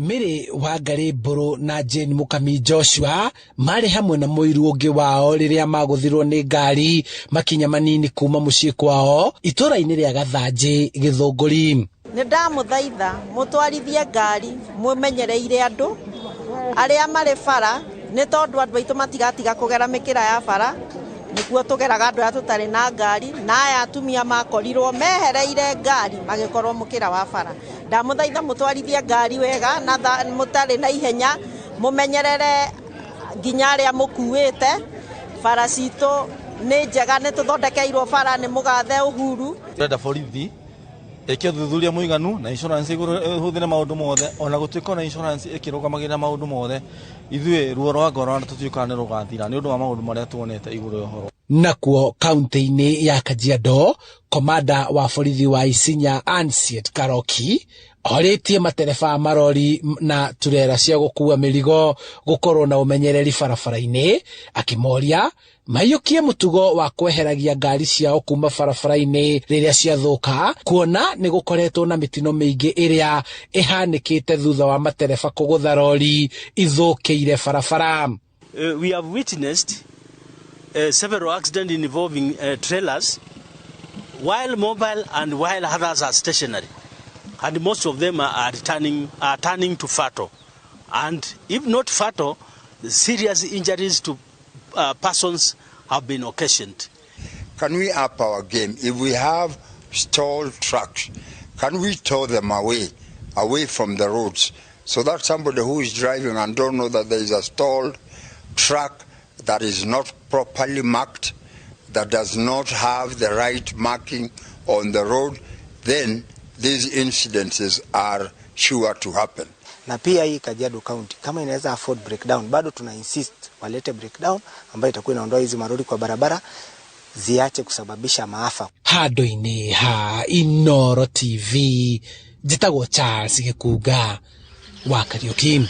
Mary Wangarĩ Mbũrũ na Jane Mũkami Joshua marĩ hamwe na mũiru ũngĩ wao rĩrĩa magũthirwo nĩ ngari makinya manini kuma mũciĩ kwao itũra-inĩ rĩa Gathanjĩ, Gĩthũngũri. Nĩ ndamũthaitha mũtwarithie ngari mwĩmenyereire andũ arĩa marĩ bara, nĩ tondũ andũ aitũ matigatiga kũgera mĩkĩra ya bara, nĩkuo tũgeraga andũ arĩa tũtarĩ na ngari, na aya atumia makorirwo mehereire ngari magĩkorwo mũkĩra wa bara. Ndamũthaitha mũtwarithie ngari wega na mũtarĩ na ihenya, mũmenyerere nginya arĩa mũkuĩte. Bara citũ nĩ njega, nĩ tũthondekeirwo bara nĩ mũgathe Uhuru. Turenda borithi ĩke ũthuthuria mũiganu na insurance ĩhũthĩre maũndũ mothe, ona gũtuĩka ona insurance ĩkĩrũgamagĩrĩra maũndũ mothe, ithuĩ ruo rwa ngoro tũtiũĩ kana nĩ rũgathira nĩ ũndũ wa maũndũ marĩa tuonete igũrũ rĩa ũhoro. Nakuo kaunti-inĩ ya Kajiado, komanda wa borithi wa Isinya Ansiet Karoki orĩtie matereba a marori na turera cia gũkua mĩrigo gũkorwo na ũmenyereri barabara-inĩ, akĩmoria maiyũkie mũtugo wa kweheragia ngari ciao kuma barabara-inĩ rĩrĩa ciathũka, kuona nĩ gũkoretwo na mĩtino mĩingĩ ĩrĩa ĩhanĩkĩte thutha wa matereba kũgũtha rori ithũkĩire barabara. We have witnessed several accidents involving trailers while mobile and while others are stationary, and most of them are turning to fatal, and if not fatal, serious injuries to persons have been occasioned. Can we up our game? If we have stalled trucks, can we tow them away from the roads, so that somebody who is driving and don't know that there is a stalled truck that is not properly marked, that does not have the right marking on the road, then these incidences are sure to happen. Na pia hii Kajiado County kama inaweza afford breakdown, bado tuna insist walete breakdown ambayo itakuwa inaondoa hizi marori kwa barabara ziache kusababisha maafa. Handũ-inĩ ha Inooro TV, njĩtagwo Charles Gĩkunga wa Kariũki.